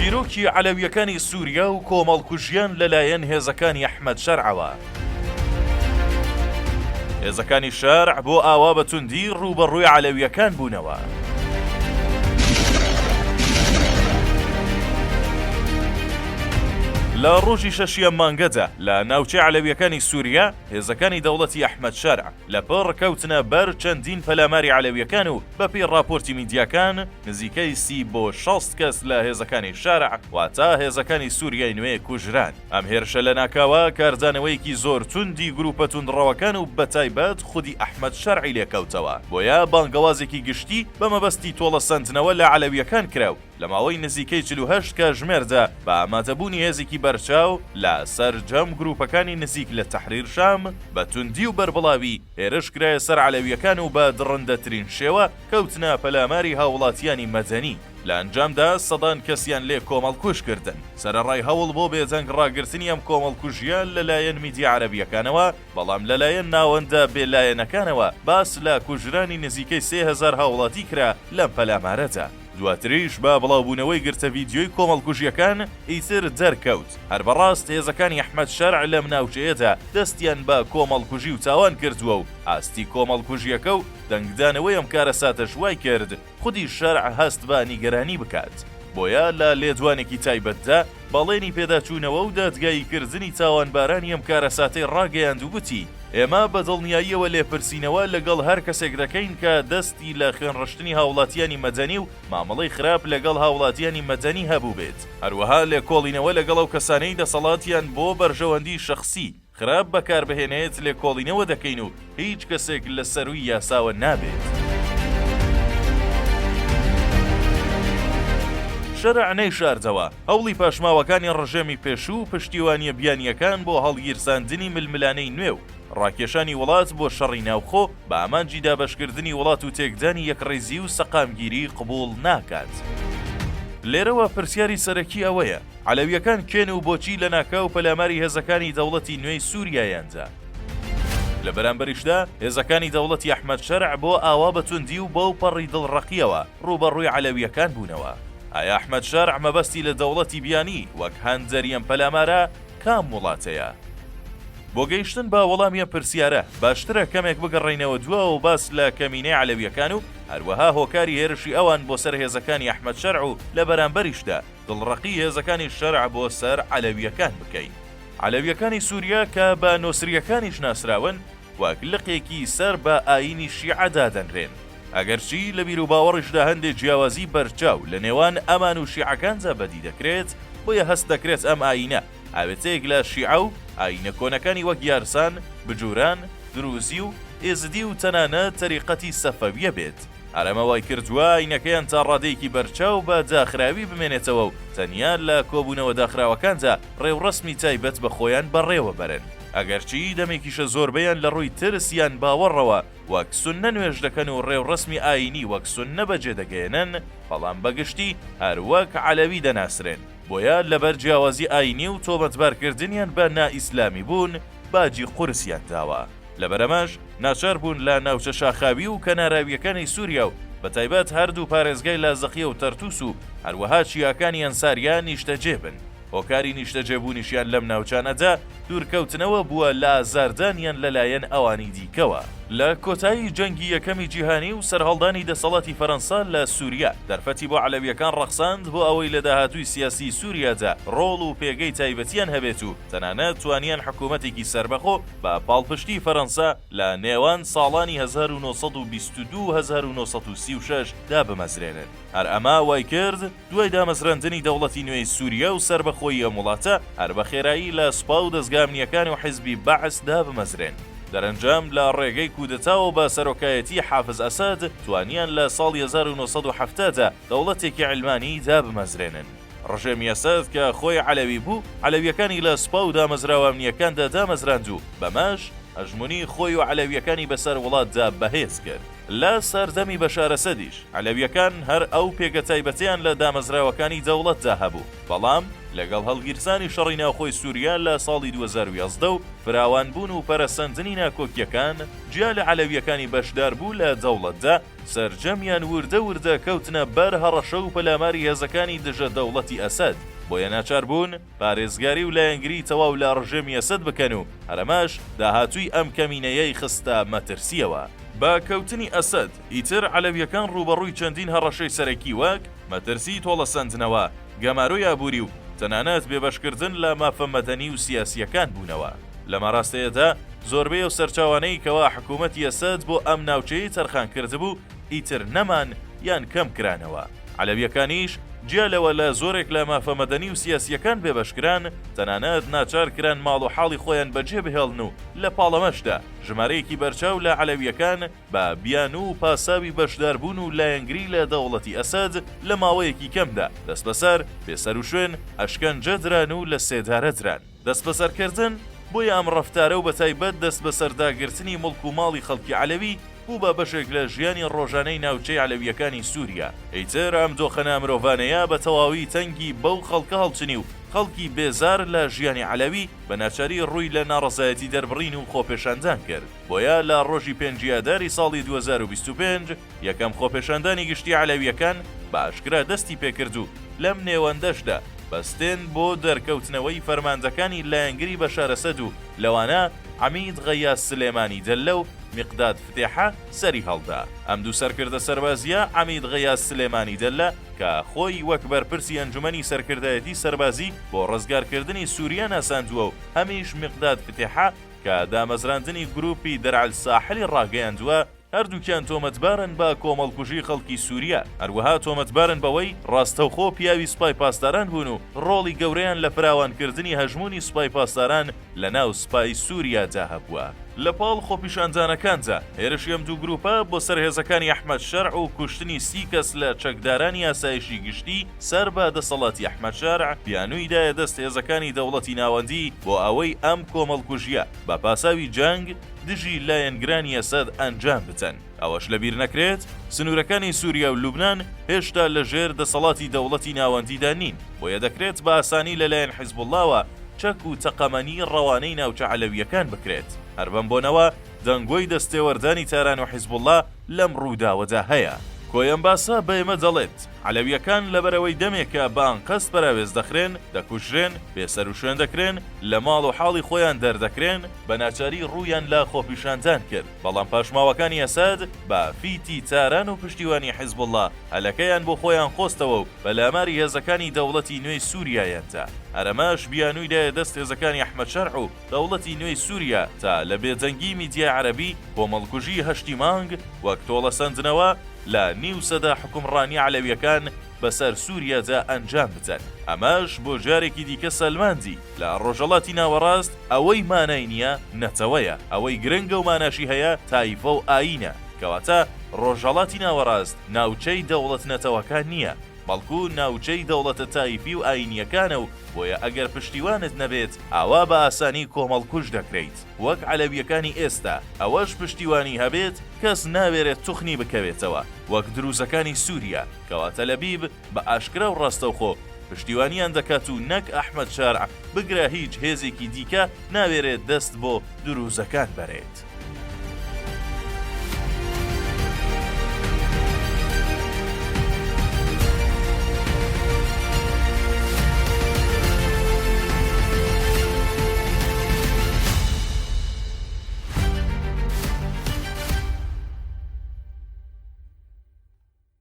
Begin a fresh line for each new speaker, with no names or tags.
چیرۆکی عەلەوییەکانی سووریا و کۆمەڵکوژییان لەلایەن هێزەکانی ئەحمەد شەرعەوە. هێزەکانی شەرع بۆ ئاوا بە توندی ڕووبەڕووی عەلەوییەکان بوونەوە. لە ڕۆژی شەشی ئەم مانگەدا لە ناوچەی عەلەوییەکانی سووریا، هێزەکانی دەوڵەتی ئەحمەد شەرع لەپڕ کەوتنە بەر چەندین پەلاماری عەلەوییەکان و بەپێی ڕاپۆرتی میدیاکان نزیکەی 30 بۆ 60 کەس لە هێزەکانی شەرع واتە هێزەکانی سووریای نوێ کوژران. ئەم هێرشە لەناکاوە کاردانەوەیەکی زۆر توندی گروپە توندڕەوەکان و بەتایبەت خودی ئەحمەد شەرعی لێکەوتەوە، بۆیە بانگەوازێکی گشتی بە مەبەستی تۆڵەسەندنەوە لە عەلەوییەکان کرا و لە ماوەی نزیکەی 48 کاژمێردا بە ئامادەبوونی هێزێکی بەرچاو لە سەرجەم گروپەکانی نزیک لە تەحریر شام بە توندی و بەربڵاوی هێرش کرایە سەر عەلەوییەکان و بە دڕندەترین شێوە کەوتنە پەلاماری هاووڵاتیانی مەدەنی. لە ئەنجامدا سەدان کەسیان لێ کۆمەڵکوژ کردن. سەرەڕای هەوڵ بۆ بێدەنگ ڕاگرتنی ئەم کۆمەڵکوژییە لە لایەن میدیا عەرەبییەکانەوە، بەڵام لە لایەن ناوەندە بێ لایەنەکانەوە باس لە کوژرانی نزیکەی 3000 هاوڵاتی کرا لەم پەلامارەدا. دواتریش بە بڵاوبوونەوەی گرتە ڤیدیۆی کۆمەڵکوژییەکان ئیتر دەرکەوت هەر بەڕاست هێزەکانی ئەحمەد شەرع لەم ناوچەیەدا دەستیان بە کۆمەڵکوژی و تاوان کردووە و ئاستی کۆمەڵکوژییەکە و دەنگدانەوەی ئەم کارەساتەش وایکرد خودی شەرع هەست بە نیگەرانی بکات، بۆیە لە لێدوانێکی تایبەتدا بەڵێنی پێداچوونەوە و دادگاییکردنی تاوانبارانی ئەم کارەساتەی ڕاگەیاند و گوتی، ئێمە بە دڵنیاییەوە لێپرسینەوە لەگەڵ هەر کەسێک دەکەین کە دەستی لە خوێنڕشتنی هاوڵاتیانی مەدەنی و مامەڵەی خراپ لەگەڵ هاوڵاتیانی مەدەنی هەبووبێت، هەروەها لێکۆڵینەوە لەگەڵ ئەو کەسانەی دەسەڵاتیان بۆ بەرژەوەندی شەخسی خراپ بەکاربهێنێت لێکۆڵینەوە دەکەین و هیچ کەسێک لە سەرووی یاساوە نابێت. شەرع نەیشاردەوە، هەوڵی پاشماوەکانی ڕژێمی پێشوو و پشتیوانییە بیانییەکان بۆ هەڵگیرساندنی ململانێی نوێ و ڕاکێشانی وڵات بۆ شەڕی ناوخۆ بە ئامانجی دابەشکردنی وڵات و تێکدانی یەکڕیزی و سەقامگیری قبوڵ ناکات. لێرەوە پرسیاری سەرەکی ئەوەیە، عەلەوییەکان کێن و بۆچی لەناکاو پەلاماری هێزەکانی دەوڵەتی نوێی سووریایان دا؟ لە بەرامبەریشدا هێزەکانی دەوڵەتی ئەحمەد شەرع بۆ ئاوا بە توندی و بەو پەڕی دڵڕەقییەوە ڕووبەڕووی عەلەوییەکان بوونەوە؟ ئایا ئەحمەد شەرع مەبەستی لە دەوڵەتی بیانی وەک هاندەری ئەم پەلامارە کام وڵاتەیە؟ بۆ گەیشتن بە وەڵامی ئەم پرسیارە باشترە کەمێک بگەڕێینەوە دواوە و باس لە کەمینەی عەلەوییەکان و هەروەها هۆکاری هێرشی ئەوان بۆ سەر هێزەکانی ئەحمەد شەرع و لە بەرامبەریشدا دڵڕەقی هێزەکانی شەرع بۆ سەر عەلەوییەکان بکەین. عەلەوییەکانی سووریا کە بە نۆسرییەکانیش ناسراون، وەک لقێکی سەر بە ئایینی شیعە دادەنرێن. ئەگەرچی لە بیروباوەڕیشدا هەندێ جیاوازی بەرچاو لە نێوان ئەمان و شیعەکاندا بەدی دەکرێت، بۆیە هەست دەکرێت ئەم ئایینە ئاوێتەیەک لە شیعە و ئایینە کۆنەکانی وەک یارسان، بجوران، دروزی و ئێزدی و تەنانەت تەریقەتی سەفەوییە بێت. هەر ئەمە وای کردووە ئایینەکەیان تا ڕادەیەکی بەرچاو بە داخراوی بمێنێتەوە و تەنیا لە کۆبوونەوە داخراوەکاندا ڕێوڕەسمی تایبەت بە خۆیان بەڕێوە بەرن. ئەگەرچی دەمێکیشە زۆربەیان لە ڕووی ترس یان باوەڕەوە وەک سوننە نوێژ دەکەن و ڕێوڕەسمی ئایینی وەک سوننە بەجێ دەگەیەنن، بەڵام بە گشتی هەر وەک عەلەوی دەناسرێن، بۆیە لەبەر جیاوازی ئایینی و تۆمەتبارکردنیان بە نائیسلامی بوون باجی قورسیان داوە. لەبەرئەمەش ناچار بوون لە ناوچە شاخاوی و کەناراوییەکانی سووریا و بەتایبەت هەردوو پارێزگای لازقیە و تەرتوس و هەروەها چیاکانی ئەنساریا نیشتەجێ بن. هۆکاری نیشتەجێبوونیشیان لەم ناوچانەدا دوورکەوتنەوە بووە لە ئازاردانیان لەلایەن ئەوانی دیکەوە. لە کۆتایی جەنگی یەکەمی جیهانی و سەرهەڵدانی دەسەڵاتی فەرەنسا لە سووریا، دەرفەتی بۆ عەلەوییەکان ڕەخساند بۆ ئەوەی لە داهاتووی سیاسیی سووریادا ڕۆڵ و پێگەی تایبەتیان هەبێت و تەنانەت توانیان حکوومەتێکی سەربەخۆ بە پاڵپشتی فەرەنسا لە نێوان ساڵانی 1922 و 1936 دابمەزرێنن. هەر ئەمە وای کرد دوای دامەزراندنی دەوڵەتی نوێی سووریا و سەربەخۆیی ئەم وڵاتە هەر بە خێرایی لە سوپا و دەزگا ئەمنییەکان و حیزبی بەعس دابمەزرێن. دەرەنجام لە ڕێگەی کودەتاوە بە سەرۆکایەتی حافز ئەسەد توانیان لە ساڵی 1970 دا دەوڵەتێکی عیلمانی دابمەزرێنن. ڕژێمی ئەسەد کە خۆی عەلەوی بوو، عەلەوییەکانی لە سوپا و دامەزراوە ئەمنییەکاندا دامەزراند و بەمەش هەژموونی خۆی و عەلەوییەکانی بەسەر وڵاتدا بەهێز کرد. لە سەردەمی بەشار ئەسەدیش عەلەوییەکان هەر ئەو پێگە تایبەتەیان لە دامەزراوەکانی دەوڵەتدا هەبوو، بەڵام. لەگەڵ هەڵگیرسانی شەڕی ناوخۆی سوریا لە ساڵی 2011 و فراوانبوون و پەرەسەندنی ناکۆکییەکان، جیا لە عەلەوییەکانی بەشداربوو لە دەوڵەتدا، سەرجەمیان وردە وردە کەوتنە بەر هەڕەشە و پەلاماری هێزەکانی دژە دەوڵەتی ئەسەد، بۆیە ناچار بوون پارێزگاری و لایەنگری تەواو لە ڕژێمی ئەسەد بکەن و هەرەمەش داهاتووی ئەم کەمینەیەی خستە مەترسییەوە. بە کەوتنی ئەسەد، ئیتر عەلەوییەکان ڕووبەڕووی چەندین هەڕەشەی سەرەکی وەک، مەترسیی تۆڵەسەندنەوە، گەمارۆی ئابووری و تەنانەت بێبەشکردن لە مافە مەدەنی و سیاسییەکان بوونەوە. لەم ئاراستەیەدا زۆربەی ئەو سەرچاوانەی کەوا حکوومەتی ئەسەد بۆ ئەم ناوچەیەی تەرخان کردبوو ئیتر نەمان یان کەم کرانەوە. عەلەوییەکانیش جیا لەوە لە زۆرێک لە مافە مەدەنی و سیاسییەکان بێبەش کران، تەنانەت ناچار کران ماڵ و حاڵی خۆیان بەجێ بهێڵن و لە پاڵ ئەمەشدا ژمارەیەکی بەرچاو لە عەلەوییەکان بە بیانوو و پاساوی بەشداربوون و لایەنگری لە دەوڵەتی ئەسەد لە ماوەیەکی کەمدا دەستبەسەر، بێسەروشوێن، ئەشکەنجە دران و لە سێدارە دران. دەستبەسەرکردن، بۆیە ئەم ڕەفتارە و بەتایبەت دەستبەسەرداگرتنی موڵک و ماڵی خەڵکی عەلەوی بوو بە بەشێک لە ژیانی ڕۆژانەی ناوچەی عەلەوییەکانی سووریا. ئیتر ئەم دۆخە نامرۆڤانەیە بە تەواوی تەنگی بەو خەڵکە هەڵچنی و خەڵکی بێزار لە ژیانی عەلەوی بە ناچاری ڕووی لە ناڕەزایەتی دەربڕین و خۆپێشاندان کرد. بۆیە لە ڕۆژی پێنجی ئاداری ساڵی 2025 یەکەم خۆپێشاندانی گشتی عەلەوییەکان بە ئاشکرا دەستی پێکرد و لەم نێوەندەشدا بەستێن بۆ دەرکەوتنەوەی فەرماندەکانی لایەنگری بەشار ئەسەد و لەوانە عەمید غەیاس سلێمانی دەللە و میقداد فتێحە سەری هەڵدا. ئەم دوو سەرکردە سەربازییە عەمید غەیاس سلێمانی دەللە کە خۆی وەک بەرپرسی ئەنجومەنی سەرکردایەتی سەربازی بۆ ڕزگارکردنی سوریا ناساندووە و هەمیش میقداد فتێحە کە دامەزراندنی گروپی دەرع الساحلی ڕاگەیاندووە، هەردووکیان تۆمەتبارن بە کۆمەڵکوژی خەڵکی سوریا، هەروەها تۆمەتبارن بەوەی ڕاستەوخۆ پیاوی سوپای پاسداران بوون و ڕۆڵی گەورەیان لە فراوانکردنی هەژموونی سوپای پاسداران لەناو سوپای سوریادا هەبووە. لە پاڵ خۆپیشاندانەکاندا، هێرشی ئەم دوو گروپە بۆ سەر هێزەکانی ئەحمەد شەرع و کوشتنی 30 کەس لە چەکدارانی ئاسایشی گشتی سەر بە دەسەڵاتی ئەحمەد شەرع، بیانووی دایە دەست هێزەکانی دەوڵەتی ناوەندی بۆ ئەوەی ئەم کۆمەڵکوژییە بە پاساوی جەنگ دژی لایەنگرانی ئەسەد ئەنجام بدەن. ئەوەش لەبیر نەکرێت سنوورەکانی سووریا و لوبنان هێشتا لە ژێر دەسەڵاتی دەوڵەتی ناوەندیدا نین، بۆیە دەکرێت بە ئاسانی لەلایەن حیزبوڵڵاوە چەک و تەقەمەنی ڕەوانەی ناوچە عەلەوییەکان بکرێت. هەر بەم بۆنەوە دەنگۆی دەستێوەردانی تاران و حیزبوڵڵا لەم ڕووداوەدا هەیە. کۆی ئەم باسە بە ئێمە دەڵێت، عەلەوییەکان لەبەرئەوەی دەمێکە بە ئەنقەست پەراوێز دەخرێن، دەکوژرێن، بێسەروشوێن دەکرێن، لە ماڵ و حاڵی خۆیان دەردەکرێن، بە ناچاری ڕوویان لە خۆپیشاندان کرد، بەڵام پاشماوەکانی ئەسەد بە فیتی تاران و پشتیوانی حیزبوڵڵا هەلەکەیان بۆ خۆیان قۆستەوە و پەلاماری هێزەکانی دەوڵەتی نوێی سووریایان دا. هەر ئەمەش بیانووی دایە دەست هێزەکانی ئەحمەد شەرع و دەوڵەتی نوێی سووریا تا لە بێدەنگی میدیای عەرەبی کۆمەڵکوژی هەشتی مانگ وەک تۆڵەسەندنەوە لە نیو سەدە حوکمڕانی عەلەویەکان بەسەر سوریادا ئەنجام بدەن. ئەمەش بۆ جارێکی دیکە سەلماندی لە ڕۆژهەڵاتی ناوەڕاست ئەوەی مانای نییە نەتەوەیە، ئەوەی گرنگە و ماناشی هەیە تایفە و ئایینە. کەواتە ڕۆژهەڵاتی ناوەڕاست ناوچەی دەوڵەت نەتەوەکان نییە، بەڵکو ناوچەی دەوڵەتە تایفی و ئایینییەکانە و بۆیە ئەگەر پشتیوانت نەبێت ئاوا بە ئاسانی کۆمەڵکوژ دەکرێیت. وەک عەلەویەکانی ئێستا، ئەوەش پشتیوانی هەبێت کەس ناوێرێت توخنی بکەوێتەوە، وەک دروزەکانی سوریا، کەواتە لەبیب بە ئاشکرا و ڕاستەوخۆ پشتیوانیان دەکات و نەک ئەحمەد شەرع بگرە هیچ هێزێکی دیکە ناوێرێت دەست بۆ دروزەکان بەرێت.